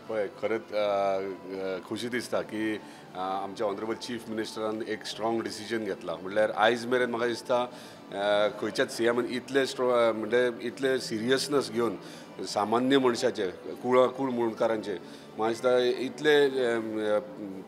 पळय, खरेंच खुशी दिसता की आमच्या ऑनरेबल चीफ मिनिस्टरान एक स्ट्रॉंग डिसिजन घेतला. म्हणल्यार आयज मेरेन म्हाका दिसता खंयच्याच सीएमान इतले स्ट्रॉंग म्हणजे इतले सिरियसनस घेवन सामान्य मनशाचे कूळ मुंडकारांचे म्हाका दिसता इतले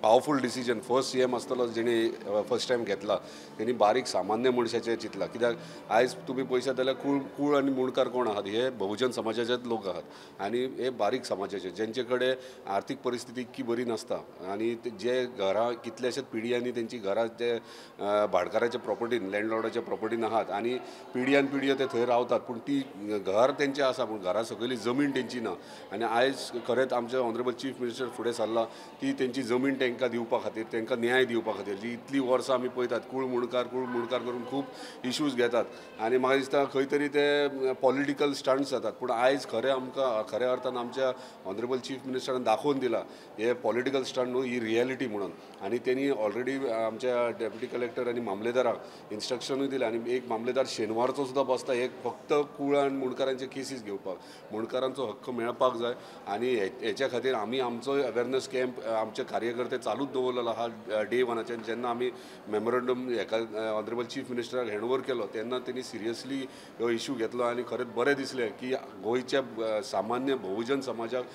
पावरफूल डिसिजन फर्स्ट सीएम आसतलो जेणे फर्स्ट टायम घेतला. तेणी बारीक सामान्य मनशाचें चिंतलां. कित्याक आयज तुमी पळयशात जाल्यार कूळ आनी मुंडकार कोण आहात, हे बहुजन समाजाचेच लोक आहात आनी हे बारीक समाजाचे जेंचे कडेन आर्थीक परिस्थिती इतकी बरी नासता आनी जे घरां कितल्याशाच पिढयांनी तेंची घरां जे भाडकाराच्या प्रॉपर्टीन लँडलॉर्डाच्या प्रॉपर्टीन आहात आनी पिढयान पिढयो ते थंय रावतात, पूण ती घर तेंचें आसा पूण घरा सकयली जमीन तेंची ना. आनी आयज खरेंच आमचे ऑनरेबल चीफ मिनिस्टर फुडें सरला ती तेंची जमीन तांकां दिवपा खातीर, तांकां न्याय दिवपा खातीर. जी इतलीं वर्सां आमी पळयतात कूळ मुंडकार करून खूब इश्यूज घेतात आनी म्हाका दिसता खंय तरी ते पॉलिटिकल स्टंट्स जातात, पूण आयज खरें आमकां खऱ्या अर्थान आमच्या ऑनरेबल चीफ मिनिस्टरान दाखोवन दिला हे पॉलिटिकल स्टंट न्हू, ही रियलिटी म्हणून. आनी तेणी ऑलरेडी आमच्या डेप्युटी कलेक्टर आनी मामलेदाराक इन्स्ट्रक्शनूय दिलें आनी एक मामलेदार शेनवारचो सुद्दां बसता एक फक्त कूळ आनी मुंडकारांचे केसीस घेवपाक, मुंडकारांचो हक्क मेळपाक जाय. आनी हेच्या खातीर आमी आमचो अवेरनस कॅम्प आमचे कार्यकर्ते चालूच दवरलेलो आहा डे वनाच्यान. जेन्ना आमी मेमोरंडम हेका ऑनरेबल चीफ मिनिस्टराक हँडओवर केलो तेन्ना तेणी सिरियसली हो इशू घेतलो आनी खरेंच बरें दिसलें की गोंयच्या सामान्य बहुजन समाजाक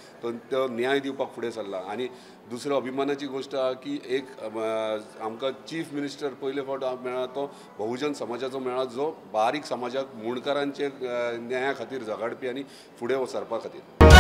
तो न्याय दिवपाक फुडें सरला. आनी दुसरी अभिमानाची गोश्ट आहा की एक आमकां चीफ मिनिस्टर पयले फावट मेळ्ळा तो बहुजन समाजाचो मेळ्ळा, जो बारीक समाजाक मुंडकारांचे न्याया खातीर झगडपी आनी फुडें वचपा खातीर.